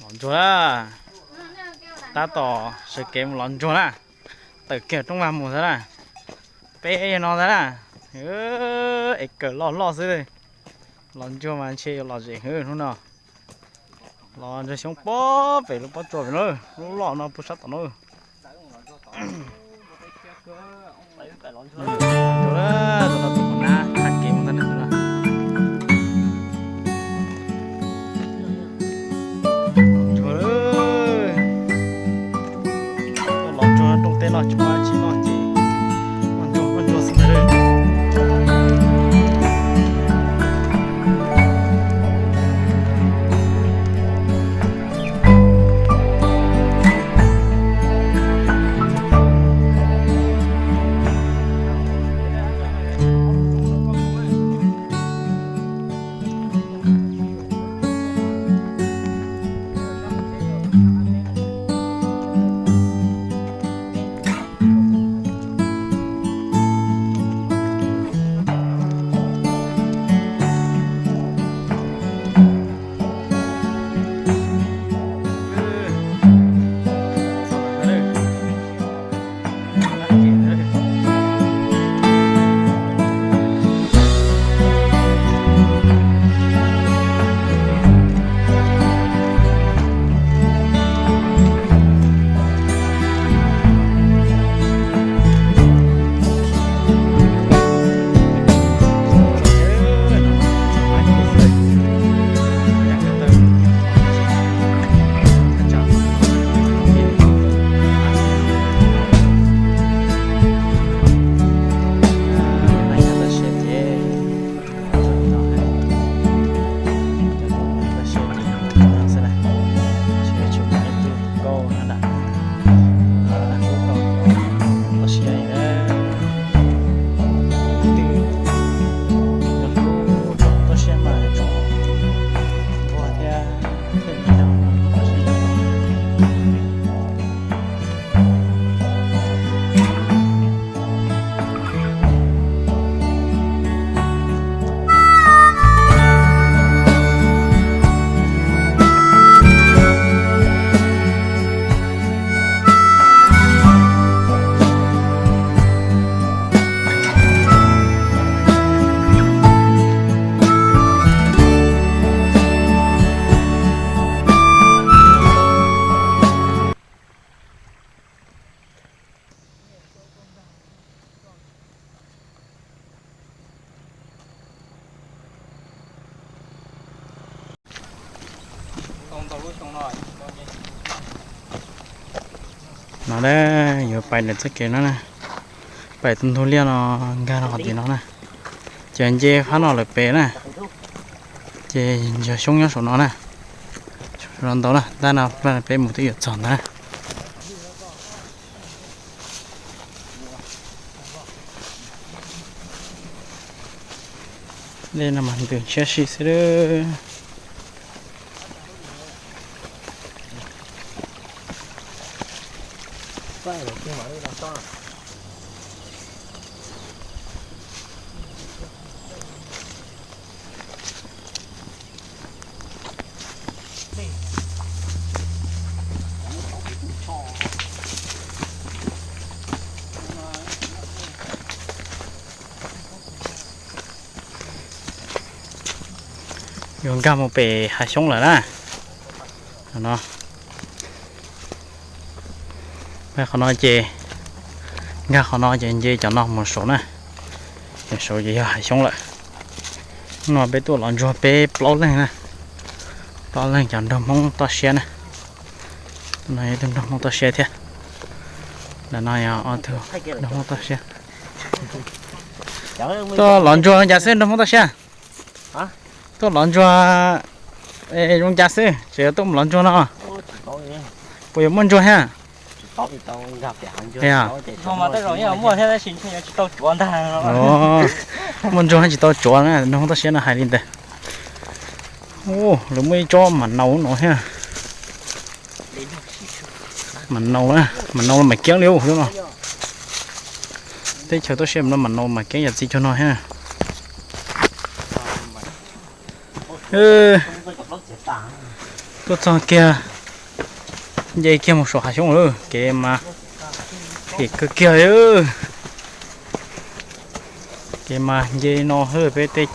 Los ntsuag na, tab tom sawv kev mus los ntsuag na, tawm kiag roob vag mus ntag na, peb yog no ntag na, es kawm loj loj xwb. Los ntsuag mas ntshe yuav lom zem heev hnub no. Los ntsuag xyoob pob pem lub pob tsuas pem na, lub loj no puag sab tom no. Los ntsuag rooj teb no tsis muaj dab tsi noj ces muaj ntsuag muaj ntsuag xwb ntag. No na, yuav pais ntawm txoj kev no na, pais tus ntug liaj no, nkag rau qhov tim no na, ces nce phab no lawm pem na, ces yog xyoob nyob saum no na, saum no ntau na, tab no peb mus twb yuav txog ntag na. Dej no mas ntws ntshiab si xwb. Yuav nkag mus pem hav xyoob lawm na. No, qhov no ces, nkag qhov no ces nce cov no mus saud na. Ces saud ces yog hav xyoob lawm. Hnub no peb tuaj los ntsuag peb plaub leeg na, plaub leeg cov nraug Hmoob toj siab na. No yog ib tug nraug Hmoob toj siab thiab. Ntawm no yog ob tug nraug Hmoob toj siab. Tuaj los ntsuag cas xwb nraug Hmoob toj siab? Tuaj los ntsuag zoo cas xwb, tseem yuav tuaj mus los ntsuag no? Puas yuav muaj ntsuag thiab? Muaj ntsuag thiab tsis tau tsuav na, nraug Hmoob toj siab no hais li ntawd. Lawv muaj ib tsob mam nau no thiab. Mam nau, mam nau los mam keeb li no. Teb chaws toj siab no mam nau mam keeb yam txiv cuag no thiab. Tuaj txog kiag Nce kiag mus saum hav xyoob lawm, kev mas phem kawg kiag li. Kev mas nce no peb tej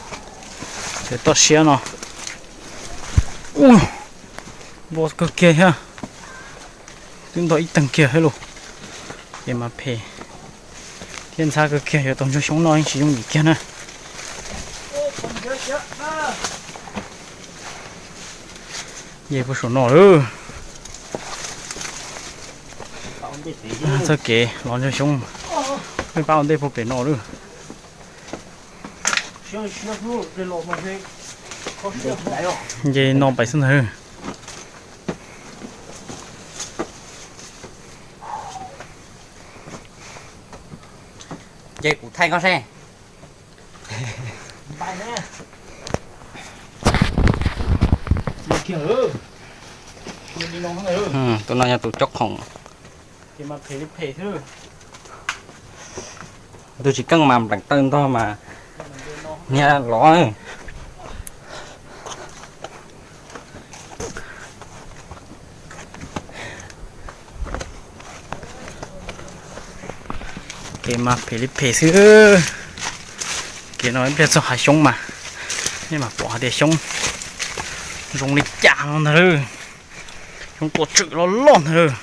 toj siab no. Ua, npau kawg kiag thiab, twb ntog ib teeg kiag thiab lauj. Kev mas phem thiab ntxhab kawg kiag, yuav tau ntsuag xyoob noj yeej tsis yooj yim kiag na. Nce puag saum no lawm. Txoj kev los ntsuag xyoob, peb pab ua ntej puag pem no lawm. Nce no pais xwb ntag. Nce kuv thaij koj seb. Tus no yog tus cob khoom. Tus tsis keej mas npleem taw ntog mas niag lov. Kev mas phem li phem xwb. Kev no ib pliag txog hav xyoob mas nej mam pom hais tias xyoob zoo li cas no ntag lauj. Xyoob tuam tswm loj loj ntag lauj.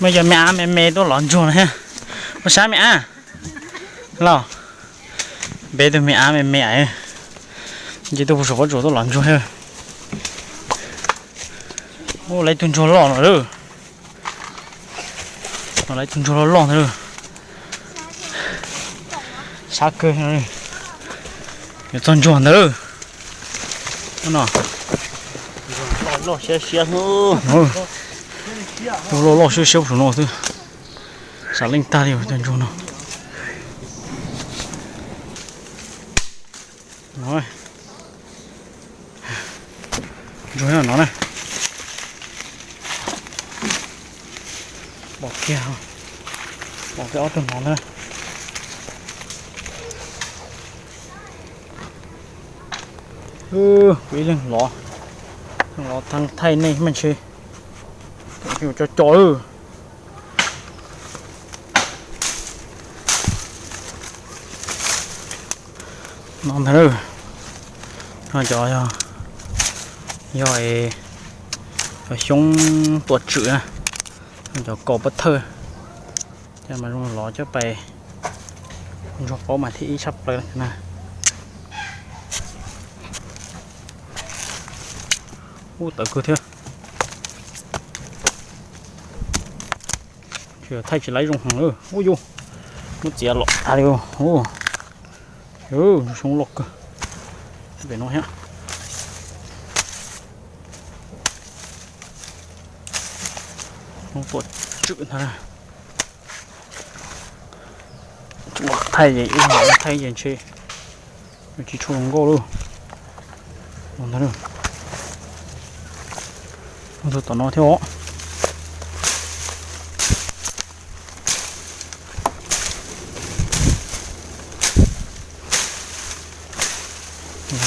Muaj cov me ab me me tuaj lov ntsuag no thiab. Ua sab me ab los. Peb tug me ab me me, nce tuaj puag saum pob tsuas tuaj lov ntsuag thiab. Ua, lawv ib tug ntsuag loj no lawm. Lawv ib tug ntsuag loj loj ntag lauj. Sab kawg, yuav txog ntsuag ntag lauj. No, loj siab siab, tus loj loj siab siab puag saum no xwb. Sam leej tag li tus ntsuag no. Ntsuag no na. Pom kiag, pom kiag ob tug no na. Kuv ib leeg lov, lov thaij nej me ntsis, co co lawm. No ntag, no cov yog, yog xyoob tuam tswm na, cov kaus pob thawj, ces mas zoo lov coj pais ntsuag qaub mas thiaj ib tshaj plaws na. Ub, tawv kawg thiab. Thaij tsis laib zoo heev. Ub yus, muab txiav los tas li. Ub, xyoob loj kawg. Pem no thiab. Xyoob tuam tswm ntag. Thaij, thaij ces ntshe tsis tshua zoo nkauj lauj. Ntag, tus tom no thiab os.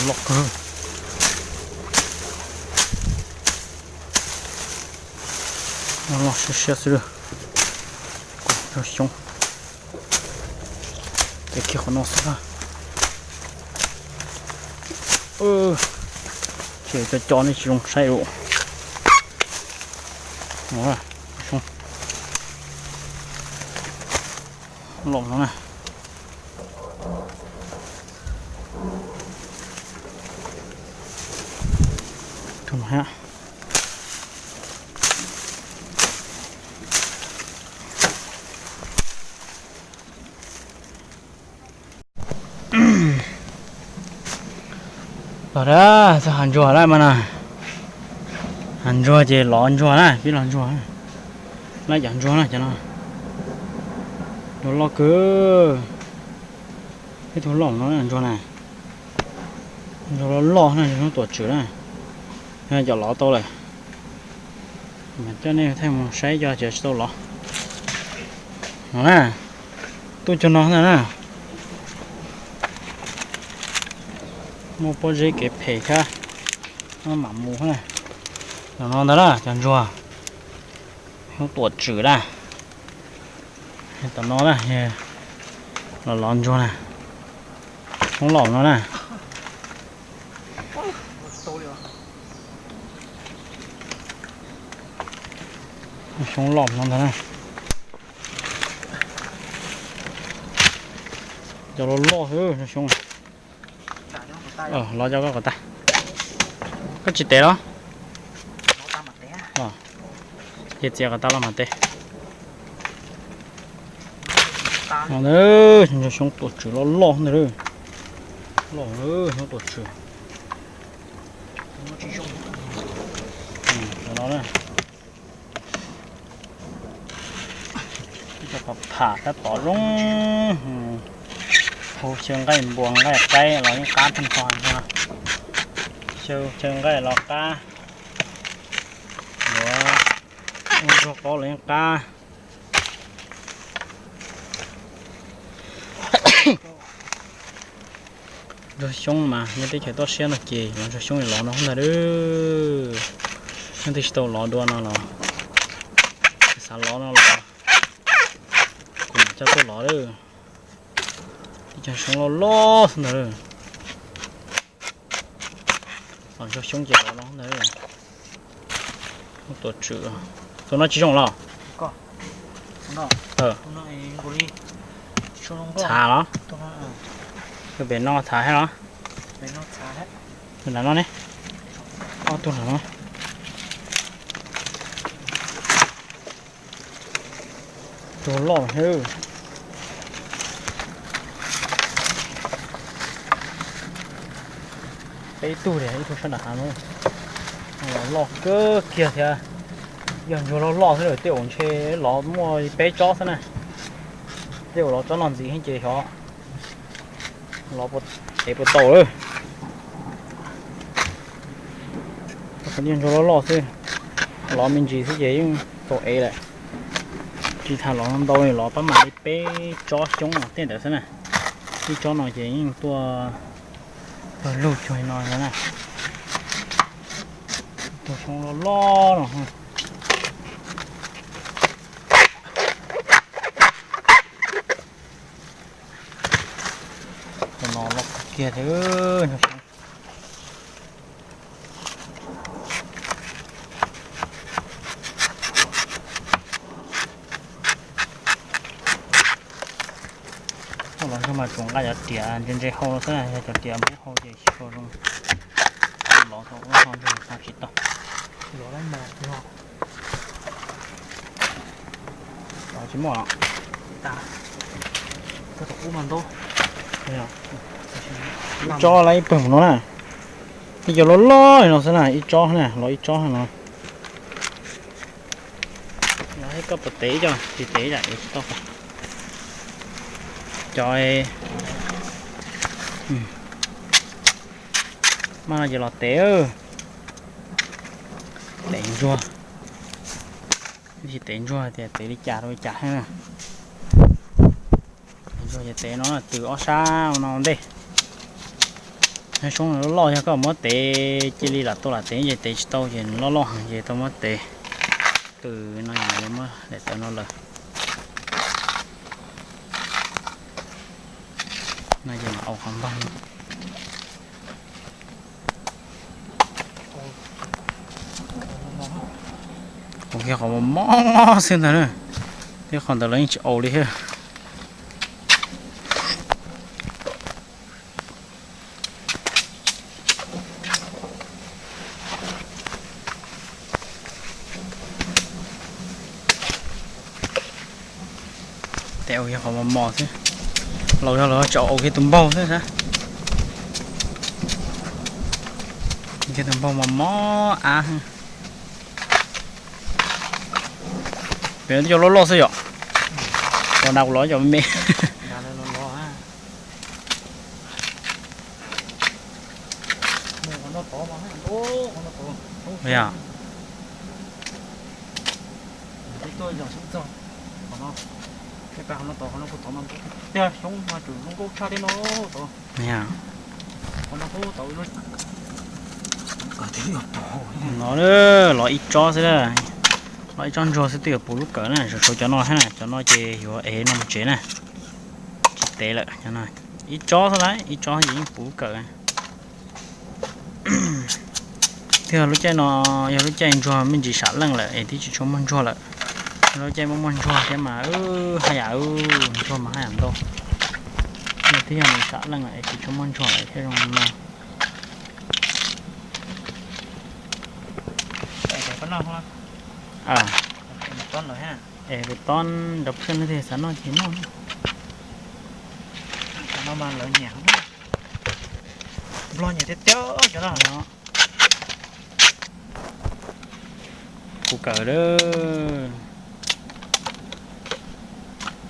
Loj kawg. Loj siab siab xwb. Xyoob. Ces kiag qhov no xwb. Ces cov cov nej tsis zoo saib lawm. Loj no na. Tus no thiab. Los dab, txog hav ntsuag lawm mas na. Hav ntsuag ces lov ntsuag na, pib lov ntsuag. Lab cov ntsuag na, cov no. Ntsuag loj kawg. Peb tug loj no ntsuag na. Ntsuag loj loj na, ntsuag tuam tswm na. Cov lov tau lawm. Mas coj nej thaij mus saib cov tsis tau lov no na. Tuaj cov no ntag na. Muaj pob zeb kev phem thiab, mam mus na. Cov no ntag na, cov ntsuag, xyoob tuam tswm na. Tom no na, los lov ntsuag na, xyoob loj no na. Xyoob loj no ntag na. Cov loj loj xwb xyoob. Los coj koj kom tag. Koj tsis tev los? Cia txiav kom tag los mam tev. Xyoob tuam tswm loj loj ntag. Loj, xyoob tuam tswm. Cov no na. Cov pham pham tab tom zoo. Hu xyaw nqaij npua nqaij qaib los yeej qab tag nrho. Xyaw, xyaw nqaij los qab. Yuav ua ntsuag qaub los yeej qab. Ntsuag xyoob mas nyob teb chaws toj siab no ces lov ntsuag xyoob li lov no ntag. Nyob twg tsis tau lov dua no los, xav lov no los kuv mam coj tuaj lov. Tib cov xyoob loj loj xwb ntag. Lov ntsuag xyoob ces lov no ntag. Xyoob tuam tswm. Tus no tsis zoo los? Txhav los? Pem no txhav thiab los? Tus nram no ne? Ob tug nram no. Tus loj thiab. Peb tug tiag, ib tug sab nram hav no. Loj kawg kiag thiab. Yog ntsuag loj loj xwb lawm tej zaum ntshe lov muaj peb tsob xwb na. Tej zaum lov tsob no ntxiv heev ces xyov lov puas, tev puas tau lawm. Qhov niag ntsuag loj loj xwb, lov me ntsis xwb ces yeej tau ev lawm. Tsis tas lov ntau li, lov pab mam li peb tsob xyoob tej ntawd xwb na. Ib tsob no ces yeej tuaj pawg lug cuag li no na. Tus xyoob loj loj no. Tus no loj kiag thiab. Los ntsuag mas tsuas nqa cov riam ntse ntse hau xwb, yog cov riam npub hau ces tsis tshua zoo. Lov tau ua ho ntsuag tsis tau. Tsis muaj. Ib tsob lawm ib pawg mus no na. Ib co loj loj li no xwb na, ib tsob na, lov ib tsob no. Koj puas tev ib co? Tsis tev ib yam, tsis tau. Cov maj no ces los tev, tev ntsuag. Tsis tev ntsuag tias tev li cas rau li cas thiab na. Ntsuag ces tev no tws ob sab no ntej. Xyoob loj loj yog koj muab tev cia li lam tau lam tev ces tev tsis tau ces loj loj heev ces tau muab tev. Tws no yog muab daim tawv no lawm. No ces mam au qhov npog. Au kiag qhov mos mos xwb ntag na, thiab qhov ntawd lawv yeej tsis au li thiab. Tes ua kiag qhov mos mos xwb, los yog lawv tsis au, au kiag tus npaug xwb sab. Kiag tus npaug mos mos av. Pem no twb cov loj loj xwb yom. Los nag kuv los cov me me. Tiag, xyoob no tseem zoo nkauj tshaj thiab no. Tod, no, los ib tsob xwb, los ib tsob ntsuag xwb twb yuav puv lub kawm na. Saum saum cov no thiab na, cov no ces yuav ev no mus tsev na. Tsis tev lawm, ib tsob xwb na, ib tsob ces yeej puv lub kawm. Twb yog lub caij no yog lub caij ntsuag me ntsis sam leej lawm es twb tsis tshua muaj ntsuag lawm. Lub caij muaj muaj ntsuag thiab mas haj yam, ntsuag mas haj yam ntau. No twb yog me ntsis sam leej lawm es tsis tshua muaj ntsuag lawm thiaj zoo no. Es kuv tob nrog phooj ywg xav noj ces noj. Nplog nyiam tiag tiag cov no. Puv kawm lawm.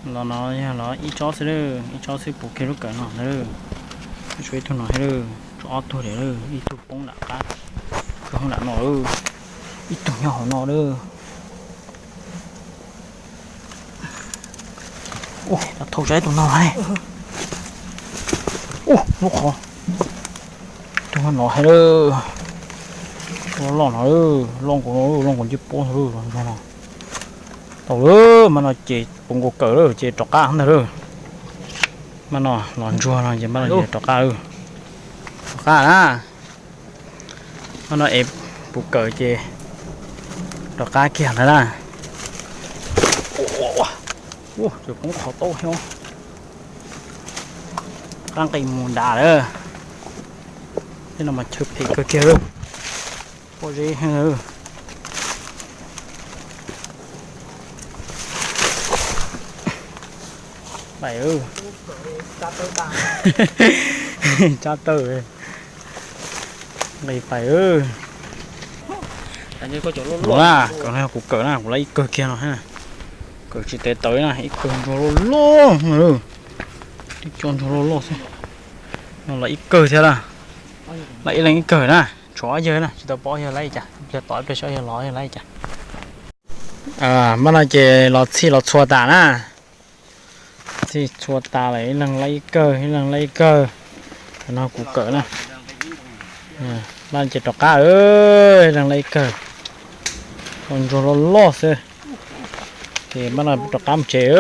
Los no yog los ib tsob xwb lawm, ib tsob xwb puv kiag lub kawm no lawm. Tshuav ib tug no thiab lawm, tshuav ob tug li lawm, ib tug poob nram qab, ib tug poob nram no, ib tug nyob hauv no lawm. Ua, thauj saib tus no ne. Ua, lub qhov, tus no hais lawm, loj loj no, loj nkaus no, loj nkaus ncej puab ntag lawm, los ntsuag no. Tau lawm, mas no ces puv nkaus kawm lawm ces rov qab ntag lawm. Mas no los ntsuag no ces mas no ces rov qab, rov qab na. Mas no es puv kawm ces rov qab kiag ntag na. Ua, tus poob qhov taub thiab. Qab nqis mus nrad lawm. Tej no mas chaw phem kawg kiag lawm. Pob zeb heev lawm. Pais, tsab tawm, nqis pais. Kuv na, kuv kawm na, kuv lawv ib kawg kiag no. Kawm tsis tes taw na, ib kawg ntsuag loj loj, twb cov ntsuag loj loj xwb. No lawv ib kawg thiab na, lawv ib leeg ib kawg na, tshuav ob yawg na, tsis tau paub ob yawg lawv li cas, ib pliag tom ib pliag seb ob yawg los ob yawg lawv li cas. Mas no ces los txhij los txhua tas na. Txhij txhua tas lawm, ib leeg lawv ib kawg, ib leeg lawv ib kawg. Cov no kuv kawm na. Mas ces rov qab, ib leeg lawv ib kawg. Ua ntsuag loj loj xwb. Ces mas no rov qab mus tsev,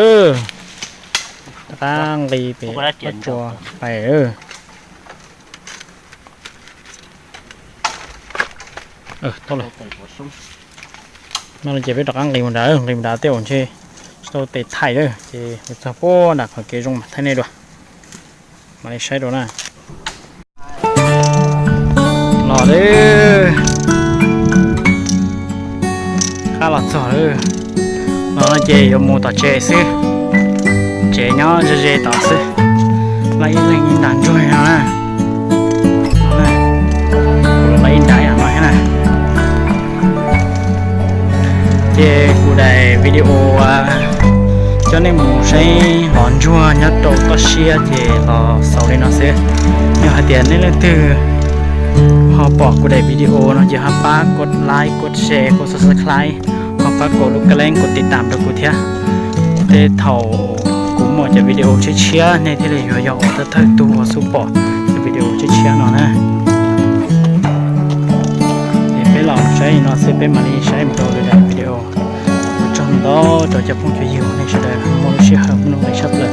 rov qab nqis pem qab tsua pais. Mas no ces peb rov qab nqis mus nrad, nqis mus nrad tej zaum ntshe tsis tau tes thaij lawm ces mus txog puag nram qhov kev zoo mas thaij nej dua. Mam li saib dua na. Los lawm, qab los txog lawm. Los no ces yuav mus tom tsev xwb, tsev nyob ze ze tod xwb. Lawv ib leeg ib nta ntsuag no na, lawv ib nta no thiab na. Ces kuv daim video coj nej mus saib los ntsuag nyob rau toj siab ces los xaus li no xwb. Yog hais tias nej leej twg ho pom kuv daim video no ces ho pab kov like, kov share, kov subscribe, ho pab kov lub kab leeb, kov tiv tam rau kuv thiab. Tej thaum kuv muaj cov video tshiab tshiab nej thiaj li yuav yog uas thawj thawj tug uas xub pom cov video tshiab tshiab no na. Ces peb los saib li no xwb, peb mam li saib mus rau lwm daim video. Ua tsaug ntau rau cov phooj cov ywg uas nej sawv daws muaj lub sij hawm mloog nqis tshaj plaws.